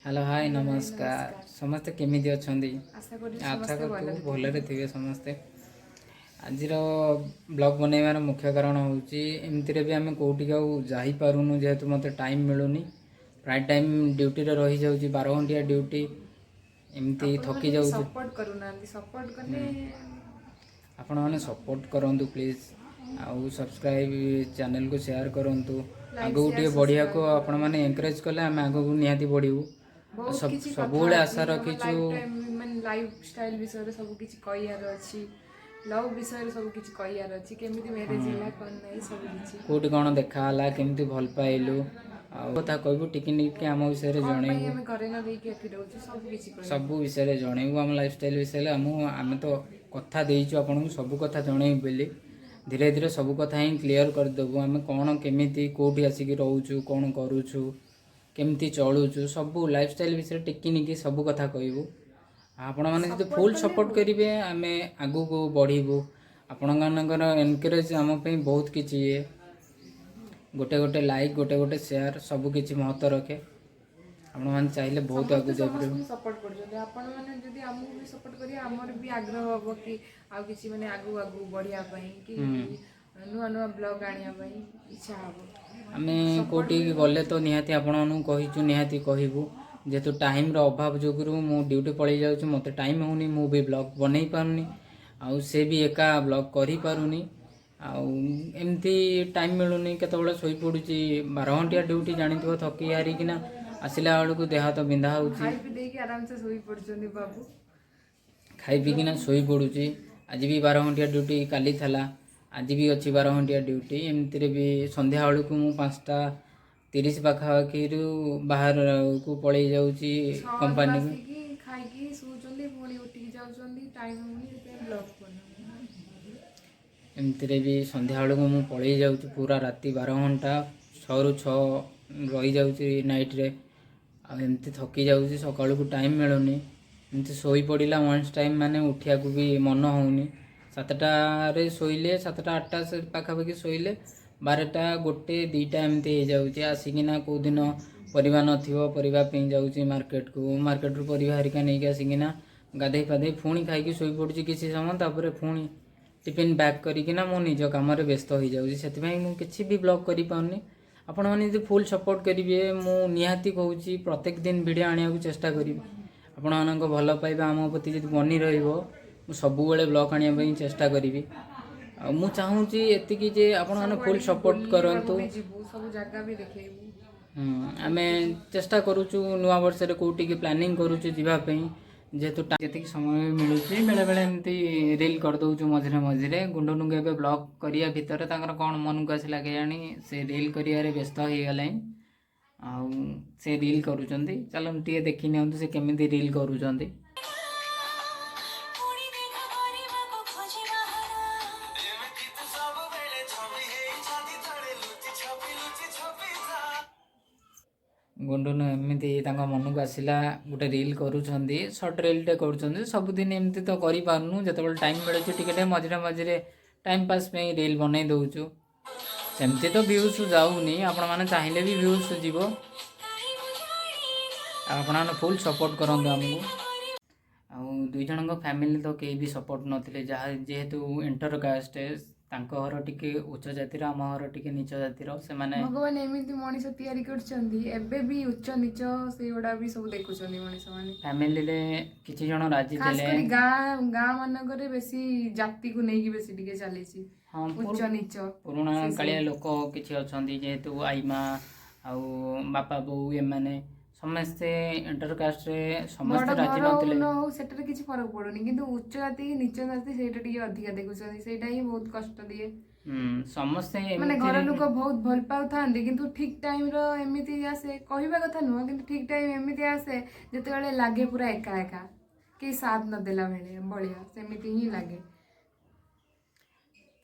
Hello, high, hello ଭାଇ, ନମସ୍କାର। ନମସ୍କାର। ସମସ୍ତେ କେମିତି ଅଛନ୍ତି? ଆଶା କରୁଛି ଆଶା ସମସ୍ତେ କରୁଥିବୁ ଭଲରେ ଭଲରେ ଥିବେ। ଥିବେ ସମସ୍ତେ। ଆଜିର ବ୍ଲଗ୍ ବନେଇବାର ମୁଖ୍ୟ କାରଣ ହେଉଛି, ଏମିତିରେ ବି ଆମେ କେଉଁଠିକି ଆଉ ଯାଇପାରୁନୁ, ଯେହେତୁ ମୋତେ ଟାଇମ୍ ମିଳୁନି। ପ୍ରାୟ ଟାଇମ୍ ଡ୍ୟୁଟିରେ ରହିଯାଉଛି, 12 ଘଣ୍ଟିଆ ଡ୍ୟୁଟି, ଏମିତି ଥକି ଆପଣମାନେ ବି ଯାଉଛି। ସପୋର୍ଟ କରୁନାହାନ୍ତି। ସପୋର୍ଟ କଲେ ଆପଣମାନେ ସପୋର୍ଟ କରନ୍ତୁ ପ୍ଲିଜ୍, ଆଉ ସବସ୍କ୍ରାଇବ୍, ଚ୍ୟାନେଲକୁ ସେୟାର କରନ୍ତୁ। ଲାଇକ୍, ଆଗକୁ ସେୟାର, ଟିକେ ବଢ଼ିବାକୁ ସବସ୍କ୍ରାଇବ୍ ଆପଣମାନେ କରନ୍ତୁ। ଏନକରେଜ୍ କଲେ ଆମେ ଆଗକୁ ନିହାତି ବଢ଼ିବୁ। ବହୁତ କିଛି କଥା ସବୁବେଳେ ଅଛି। ଆଶା ଆମ ରଖିଛୁ। ଲାଇଫ ଟାଇମ୍, ମାନେ ଲାଇଫ ଷ୍ଟାଇଲ ବିଷୟରେ ସବୁ କିଛି କହିବାର ଅଛି। ଲଭ୍ ବିଷୟରେ ସବୁ କିଛି କହିବାର ଅଛି। କେମିତି ମ୍ୟାରେଜ ହେଲା, କ'ଣ ନାହିଁ, ସବୁ କିଛି। କୋଉଠି କ'ଣ ଦେଖା ହେଲା, କେମିତି ଭଲ ପାଇଲୁ, ଆଉ କଥା କହିବୁ ଟିକେ ଟିକେ ଆମ ବିଷୟରେ କ'ଣ ପାଇଁ ଜଣେଇବୁ। ଆମେ ଘରେ ନ ଦେଇକି ଏଠି ରହୁଛୁ, ସବୁ କିଛି କହିବୁ। ସବୁ ବିଷୟରେ ଜଣେଇବୁ, ଆମ ଲାଇଫଷ୍ଟାଇଲ ବିଷୟରେ। ଆମେ ତ କଥା ଦେଇଛୁ ଆପଣଙ୍କୁ ସବୁ କଥା ଜଣେଇବୁ ବୋଲି। ଧୀରେ ଧୀରେ ସବୁ କଥା ହିଁ କ୍ଲିଅର କରିଦେବୁ। ଆମେ କ'ଣ, କେମିତି, କୋଉଠି ଆସିକି ରହୁଛୁ, କ'ଣ କରୁଛୁ, କେମିତି ଚଳୁଛୁ, ସବୁ ଲାଇଫଷ୍ଟାଇଲ ବିଷୟରେ ଟିକିନିକି ସବୁ କଥା କହିବୁ। ଆପଣମାନେ ଯଦି ସପୋର୍ଟ ଫୁଲ୍ କଲେ ସପୋର୍ଟ ବହୁତ। କରିବେ, ଆମେ ଆଗକୁ ବଢ଼ିବୁ। ଆପଣମାନଙ୍କର ଏନକରେଜ୍ ଆମ ପାଇଁ ବହୁତ କିଛି ଇଏ। ଗୋଟେ ଗୋଟେ ଲାଇକ୍, ଗୋଟେ ଗୋଟେ ସେୟାର ସବୁ କିଛି ମହତ୍ତ୍ୱ ରଖେ। ଆପଣମାନେ ଚାହିଁଲେ ବହୁତ ସମସ୍ତେ ଆଗକୁ ଯାଇପାରିବେ। ସମସ୍ତଙ୍କୁ ସପୋର୍ଟ କରୁଛନ୍ତି। ଆପଣମାନେ ଯଦି ଆମକୁ ବି ସପୋର୍ଟ କରିବେ, ଆମର ବି ଆଗ୍ରହ ହବ କି ଆଉ କିଛି ମାନେ ଆଗକୁ ଆଗକୁ ବଢ଼ିବା ପାଇଁ କି ନୂଆ ନୂଆ ବ୍ଲଗ୍ ଆଣିବା ପାଇଁ ଇଚ୍ଛା ହବ। ଆମେ ସପୋର୍ଟ କୋଉଠିକି ଗଲେ ତ ନିହାତି ଆପଣମାନଙ୍କୁ କହିଛୁ, ନିହାତି କହିବୁ। ଯେହେତୁ ଟାଇମ୍ର ଅଭାବ ଯୋଗୁରୁ ମୁଁ ଡ୍ୟୁଟି ପଳେଇ ଯାଉଛି, ମୋତେ ଟାଇମ୍ ହେଉନି, ମୁଁ ବି ବ୍ଲଗ୍ ବନେଇ ପାରୁନି, ଆଉ ସେ ବି ଏକା ବ୍ଲଗ୍ କରିପାରୁନି। ଆଉ ଏମିତି ଟାଇମ୍ ମିଳୁନି, କେତେବେଳେ ଶୋଇପଡ଼ୁଛି। 12 ଘଣ୍ଟିଆ ଡ୍ୟୁଟି ଜାଣିଥିବ, ଥକି ହାରିକିନା ଆସିଲା ବେଳକୁ ଦେହ ହାତ ବିନ୍ଧା ହେଉଛି। ଖାଇ ପିଇ ଦେଇକି ଆରାମସେ ଶୋଇ ପଡୁଛନ୍ତି ବାବୁ। ଖାଇ ପିଇକିନା ଶୋଇପଡ଼ୁଛି। ଆଜି ବି 12 ଘଣ୍ଟିଆ ଡ୍ୟୁଟି କାଲି ଥିଲା, ଆଜି ବି ଅଛି 12 ଘଣ୍ଟିଆ ଡ୍ୟୁଟି। ଏମିତିରେ ବି ସନ୍ଧ୍ୟା ବେଳକୁ ମୁଁ 5:30 ପାଖାପାଖିରୁ ବାହାରକୁ ପଳେଇ ଯାଉଛି 6ରୁ କମ୍ପାନୀକୁ। ଆସିକି ଖାଇକି ଶୋଉଛନ୍ତି, ପୁଣି ଉଠିକି ଯାଉଛନ୍ତି। ଟାଇମ୍ ହଉନି, ସେଥିପାଇଁ ବ୍ଲଗ୍ ବନାଉନି। ଏମିତିରେ ବି ସନ୍ଧ୍ୟା ବେଳକୁ ମୁଁ ପଳେଇ ଯାଉଛି, ପୁରା ରାତି 12 ଘଣ୍ଟା, 6ରୁ 6 ରହିଯାଉଛି ନାଇଟ୍ରେ। ଆଉ ଏମିତି ଥକି ଯାଉଛି, ସକାଳକୁ ଟାଇମ୍ ମିଳୁନି। ଏମିତି ଶୋଇ ପଡ଼ିଲା ୱାନ୍ସ ଟାଇମ୍ ମାନେ ଉଠିବାକୁ ବି ମନ ହେଉନି। 7ଟାରେ ଶୋଇଲେ, 7ଟା 8ଟା ସେ ପାଖାପାଖି ଶୋଇଲେ 12ଟା, 1, 2ଟା ଏମିତି ହେଇଯାଉଛି। ଆସିକିନା କେଉଁଦିନ ପରିବା ନଥିବ, ପରିବା ପାଇଁ ଯାଉଛି ମାର୍କେଟକୁ। ମାର୍କେଟରୁ ପରିବା ହେରିକା ନେଇକି ଆସିକିନା ଗାଧେଇ ପାଧେଇ ପୁଣି ଖାଇକି ଶୋଇପଡ଼ୁଛି କିଛି ସମୟ। ତାପରେ ପୁଣି ଟିଫିନ୍ ପ୍ୟାକ୍ କରିକିନା ମୁଁ ନିଜ କାମରେ ବ୍ୟସ୍ତ ହୋଇଯାଉଛି। ସେଥିପାଇଁ ମୁଁ କିଛି ବି ବ୍ଲଗ୍ କରିପାରୁନି। ଆପଣମାନେ ଯଦି ଫୁଲ୍ ସପୋର୍ଟ କରିବେ, ମୁଁ ନିହାତି କହୁଛି, ପ୍ରତ୍ୟେକ ଦିନ ଭିଡ଼ିଓ ଆଣିବାକୁ ଚେଷ୍ଟା କରିବି। ଆପଣମାନଙ୍କ ଭଲ ପାଇବା ଆମ ପ୍ରତି ଯଦି ବନି ରହିବ, ମୁଁ ସବୁବେଳେ ବ୍ଲଗ୍ ଆଣିବା ପାଇଁ ଚେଷ୍ଟା କରିବି। ଆଉ ମୁଁ ଚାହୁଁଛି ଏତିକି ଯେ ଆପଣମାନେ ଫୁଲ୍ ସବୁଆଡେ ସପୋର୍ଟ ବୁଲିବାକୁ କରନ୍ତୁ। ବି ଯିବୁ, ସବୁ ଜାଗା ବି ଦେଖେଇବୁ। ଆମେ ଚେଷ୍ଟା କରୁଛୁ, ନୂଆ ବର୍ଷରେ କେଉଁଠିକି ପ୍ଲାନିଂ କରୁଛୁ ଯିବା ପାଇଁ। ଯେହେତୁ ଯେତିକି ସମୟ ବି ମିଳୁଛି, ବେଳେବେଳେ ଏମିତି ରିଲ୍ କରିଦେଉଛୁ ମଝିରେ ମଝିରେ। ଗୁଣ୍ଡନୁଙ୍କୁ ଏବେ ବ୍ଲଗ୍ କରିବା ଭିତରେ ତାଙ୍କର କ'ଣ ମନକୁ ଆସିଲା କେଜାଣି, ସେ ରିଲ୍ କରିବାରେ ବ୍ୟସ୍ତ ହେଇଗଲାଣି ଆଉ ସେ ରିଲ୍ କରୁଛନ୍ତି। ଚାଲନ୍ତୁ ଟିକେ ଦେଖି ନିଅନ୍ତୁ ସେ କେମିତି ରିଲ୍ କରୁଛନ୍ତି। ପୁଣି ଦେଖା କରିବାକୁ ଖୋଜି ବାହାନା। ଏମିତି ତୁ ସବୁବେଳେ ଛବି ହେଇ ଛାତି ତଳେ ଲୁଚି ଛପି ଲୁଚି ଛପି ଥା। ଗୁଣ୍ଡୁନୁ ଏମିତି ତାଙ୍କ ମନକୁ ଆସିଲା, ଗୋଟେ ରିଲ୍ କରୁଛନ୍ତି, ସର୍ଟ ରିଲ୍ଟେ କରୁଛନ୍ତି। ସବୁଦିନ ଏମିତି ତ କରିପାରୁନୁ। ଯେତେବେଳେ ଟାଇମ୍ ମିଳୁଛି, ଟିକେ ଟିକେ ମଝିରେ ମଝିରେ ଟାଇମ୍ ପାସ୍ ପାଇଁ ରିଲ୍ ବନେଇ ଦେଉଛୁ। ସେମିତି ତ ଭ୍ୟୁଜ୍ ଯାଉନି, ଆପଣମାନେ ଚାହିଁଲେ ବି ଭ୍ୟୁଜ୍ ଯିବ। ଆଉ ଆପଣମାନେ ଫୁଲ୍ ସପୋର୍ଟ କରନ୍ତୁ ଆମକୁ। ଆଉ ଦୁଇ ଜଣଙ୍କ ଫ୍ୟାମିଲି ତ କେହି ବି ସପୋର୍ଟ ନଥିଲେ, ଯାହା ଯେହେତୁ ଇଣ୍ଟର କାଷ୍ଟ, ତାଙ୍କ ଘର ଟିକେ ଉଚ୍ଚ ଜାତିର, ଆମ ଘର ଟିକେ ନିଚ ଜାତିର। ସେମାନେ ଭଗବାନ ଏମିତି ମଣିଷ ତିଆରି କରିଛନ୍ତି, ଏବେ ବି ଉଚ୍ଚ ନିଚ ସେଇଗୁଡା ବି ସବୁ ଦେଖୁଛନ୍ତି ମଣିଷ ମାନେ। ଫ୍ୟାମିଲିରେ କିଛି ଜଣ ରାଜି ଖାସ ଥିଲେ। କରି ଗାଁ ଗାଁ ମାନଙ୍କରେ ବେଶୀ ଜାତିକୁ ନେଇକି ବେଶୀ ଟିକେ ଚାଲିଛି। ଉଚ୍ଚ ନିଚ ପୁରୁଣା ସେ ସବୁ। କାଳିଆ ଲୋକ କିଛି ଅଛନ୍ତି, ଯେହେତୁ ଆଇମା ଆଉ ବାପା ବୋଉ ଏମାନେ ସମସ୍ତେ ଇଣ୍ଟର କାଷ୍ଟରେ ସମସ୍ତେ ବଡ ରାଜି ଘର ହଉ ନଥିଲେ। ନ ହଉ, ସେଟାରେ କିଛି ଫରକ ପଡୁନି, କିନ୍ତୁ ଉଚ୍ଚ ଜାତି କି ନିଚ ଜାତି, ସେଇଟା ଟିକେ ଅଧିକା ଦେଖୁଛନ୍ତି। ସେଇଟା ହିଁ ବହୁତ କଷ୍ଟ ଦିଏ। ସମସ୍ତେ ମାନେ ଘର ଏମିତିରେ ଲୋକ ବହୁତ ଭଲ ପାଉଥାନ୍ତି, କିନ୍ତୁ ଠିକ ଟାଇମ ର ଏମିତି ଆସେ, କହିବା କଥା ନୁହଁ, କିନ୍ତୁ ଠିକ ଟାଇମ ଏମିତି ଆସେ ଯେତେବେଳେ ଲାଗେ ପୁରା ଏକା ଏକା, କେହି ସାଥ ନ ଦେଲା ଭଳିଆ, ସେମିତି ହିଁ ଲାଗେ।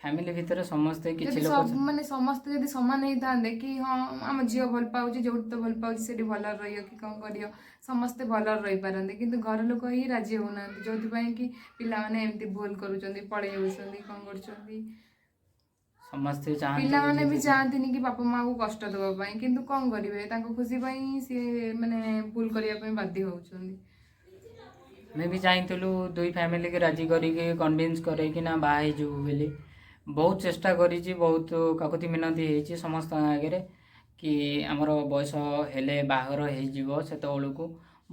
ଫ୍ୟାମିଲି ଭିତରେ ସମସ୍ତେ କିଛି ଯଦି ଲୋକ ସବୁ ମାନେ ସମସ୍ତେ ଯଦି ସମାନ ହେଇଥାନ୍ତେ କି ହଁ, ଆମ ଝିଅ ଭଲ ପାଉଛି, ଯୋଉଠି ତ ଭଲ ପାଉଛି ସେଠି ଭଲରେ ରହିବ କି କଣ କରିବ, ସମସ୍ତେ ଭଲରେ ରହିପାରନ୍ତେ। କିନ୍ତୁ ଘର ଲୋକ ହିଁ ରାଜି ହଉନାହାନ୍ତି, ଯୋଉଥିପାଇଁ କି ପିଲାମାନେ ଏମିତି ଭୁଲ କରୁଛନ୍ତି, ପଳେଇ ଯାଉଛନ୍ତି, କଣ କରୁଛନ୍ତି। ସମସ୍ତେ ଚାହାନ୍ତି ପିଲାମାନେ ବି ଚାହାନ୍ତିନି କି ବାପା ମାଆକୁ କଷ୍ଟ ଦେବା ପାଇଁ, କିନ୍ତୁ କଣ କରିବେ, ତାଙ୍କ ଖୁସି ପାଇଁ ସିଏ ମାନେ ଭୁଲ କରିବା ପାଇଁ ବାଧ୍ୟ ହଉଛନ୍ତି। ଆମେ ବି ଚାହିଁଥିଲୁ ଦୁଇ ଫ୍ୟାମିଲିକି ରାଜି କରିକି କନଭିନ୍ସ କରେଇକି ନା ବାହା ହେଇଯିବୁ ବୋଲି। ବହୁତ ଚେଷ୍ଟା କରିଛି, ବହୁତ କାକୁତି ମିନତି ହେଇଛି ସମସ୍ତଙ୍କ ଆଗରେ କି ଆମର ବୟସ ହେଲେ ବାହାଘର ହେଇଯିବ। ସେତେବେଳକୁ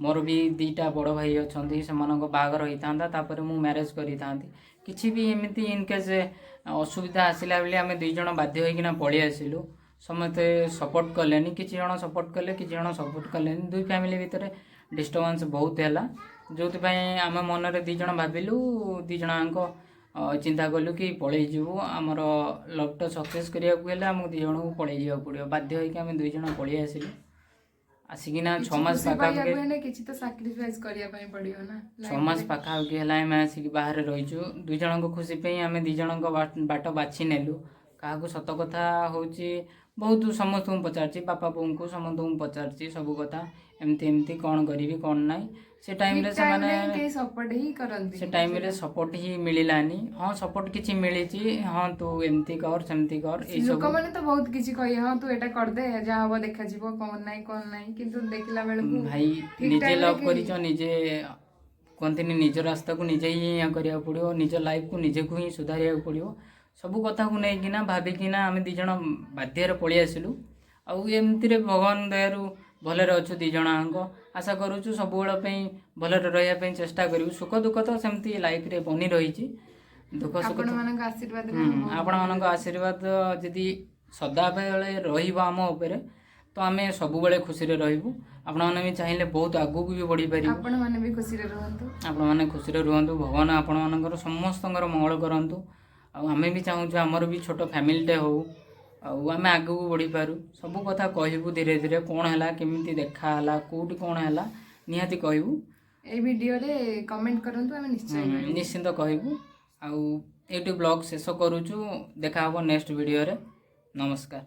ମୋର ବି 2ଟା ବଡ଼ ଭାଇ ଅଛନ୍ତି, ସେମାନଙ୍କ ବାହାଘର ହେଇଥାନ୍ତା, ତାପରେ ମୁଁ ମ୍ୟାରେଜ୍ କରିଥାନ୍ତି। କିଛି ବି ଏମିତି ଇନକେସ୍ ଅସୁବିଧା ଆସିଲା ବୋଲି ଆମେ 2 ଜଣ ବାଧ୍ୟ ହେଇକିନା ପଳେଇ ଆସିଲୁ। ସମସ୍ତେ ସପୋର୍ଟ କଲେନି, କିଛି ଜଣ ସପୋର୍ଟ କଲେ, କିଛି ଜଣ ସପୋର୍ଟ କଲେନି। ଦୁଇ ଫ୍ୟାମିଲି ଭିତରେ ଡିଷ୍ଟର୍ବାନ୍ସ ବହୁତ ହେଲା, ଯେଉଁଥିପାଇଁ ଆମେ ମନରେ 2 ଜଣ ଭାବିଲୁ, 2 ଜଣଙ୍କ ଚିନ୍ତା କଲୁ କି ପଳେଇ ଯିବୁ। ଆମର ଲଭ୍ଟା ସକ୍ସେସ୍ କରିବାକୁ ହେଲେ ଆମକୁ 2 ଜଣଙ୍କୁ ପଳେଇ ଯିବାକୁ ପଡ଼ିବ। ବାଧ୍ୟ ହେଇକି ଆମେ 2 ଜଣ ପଳେଇ ଆସିଲୁ। ଆସିକିନା 6 ମାସ ଖୁସି ପାଖାପାଖି ପାଇବାକୁ ହେଲେ କିଛି ତ ସାକ୍ରିଫାଇସ୍ କରିବା ପାଇଁ ପଡିବ ନା। 6 ମାସ ପାଖାପାଖି ହେଲା ଆମେ ଆସିକି ବାହାରେ ରହିଛୁ। 2 ଜଣଙ୍କ ଖୁସି ପାଇଁ ଆମେ 2 ଜଣଙ୍କ ବାଟ ବାଛି ନେଲୁ। କାହାକୁ ସତ କଥା ହେଉଛି ବହୁତ ସମସ୍ତଙ୍କୁ ପଚାରିଛି, ବାପା ବୋଉଙ୍କୁ ସମସ୍ତଙ୍କୁ ପଚାରିଛି ସବୁ କଥା, ଏମିତି ଏମିତି କ'ଣ କରିବି କ'ଣ ନାହିଁ। ସେ ଟାଇମ୍ରେ ଠିକ ସେମାନେ ଟାଇମରେ କେହି ସପୋର୍ଟ ହିଁ କରନ୍ତି। ସେ ଟାଇମ୍ରେ ସପୋର୍ଟ ହିଁ ମିଳିଲାନି। ହଁ, ସପୋର୍ଟ କିଛି ମିଳିଛି, ହଁ ତୁ ଏମିତି କର ସେମିତି କର, ଏଇସବୁ ଲୋକମାନେ ତ ବହୁତ କିଛି କହିବେ, ହଁ ତୁ ଏଇଟା କରିଦେ, ଯାହା ହବ ଦେଖାଯିବ, କଣ ନାହିଁ କଣ ନାହିଁ, କିନ୍ତୁ ଦେଖିଲା ବେଳକୁ ଭାଇ ଠିକ ନିଜେ ଟାଇମରେ ଲଭ୍ କରିଛ, ନିଜେ କୁହନ୍ତିନି ନିଜ ରାସ୍ତାକୁ ନିଜେ ହିଁ ଇଏ କରିବାକୁ ପଡ଼ିବ, ନିଜ ଲାଇଫକୁ ନିଜକୁ ହିଁ ସୁଧାରିବାକୁ ପଡ଼ିବ। ସବୁ କଥାକୁ ନେଇକିନା ଭାବିକିନା ଆମେ 2 ଜଣ ବାଧ୍ୟରେ ପଳେଇ ଆସିଲୁ। ଆଉ ଏମିତିରେ ଭଗବାନ ଦୟାରୁ ଭଲରେ ଅଛୁ 2 ଜଣଙ୍କ। ଆଶା କରୁଛୁ ସବୁବେଳ ପାଇଁ ଭଲରେ ରହିବା ପାଇଁ ଚେଷ୍ଟା କରିବୁ। ସୁଖ ଦୁଃଖ ତ ସେମିତି ଲାଇଫରେ ବନି ରହିଛି, ଦୁଃଖ ସୁଖ ତ ଆପଣମାନଙ୍କ ଆଶୀର୍ବାଦରେ ଆମେ ବହୁତ ଆପଣମାନଙ୍କ ଆଶୀର୍ବାଦ ଯଦି ସଦାବେଳେ ରହିବ ଆମ ଉପରେ ତ ଆମେ ସବୁବେଳେ ଖୁସିରେ ରହିବୁ। ଆପଣମାନେ ବି ଚାହିଁଲେ ବହୁତ ଆଗକୁ ବି ବଢ଼ିପାରିବୁ। ଆପଣମାନେ ବି ଖୁସିରେ ରୁହନ୍ତୁ। ଆପଣମାନେ ଖୁସିରେ ରୁହନ୍ତୁ। ଭଗବାନ ଆପଣମାନଙ୍କର ସମସ୍ତଙ୍କର ମଙ୍ଗଳ କରନ୍ତୁ। ଆଉ ଆମେ ବି ଚାହୁଁଛୁ ଆମର ବି ଛୋଟ ଫ୍ୟାମିଲିଟେ ହଉ, ଆଉ ଆମେ ଆଗକୁ ବଢ଼ିପାରୁ। ସବୁ କଥା କହିବୁ ଧୀରେ ଧୀରେ, କ'ଣ ହେଲା, କେମିତି ଦେଖା ହେଲା, କେଉଁଠି କ'ଣ ହେଲା, ନିହାତି କହିବୁ। ଏଇ ଭିଡ଼ିଓରେ କମେଣ୍ଟ କରନ୍ତୁ, ଆମେ ନିଶ୍ଚୟ କହିବୁ। ନିଶ୍ଚିନ୍ତ କହିବୁ। ଆଉ ଏଇଠି ବ୍ଲଗ୍ ଶେଷ କରୁଛୁ, ଦେଖା ହେବ ନେକ୍ସଟ ଭିଡ଼ିଓରେ। ନମସ୍କାର।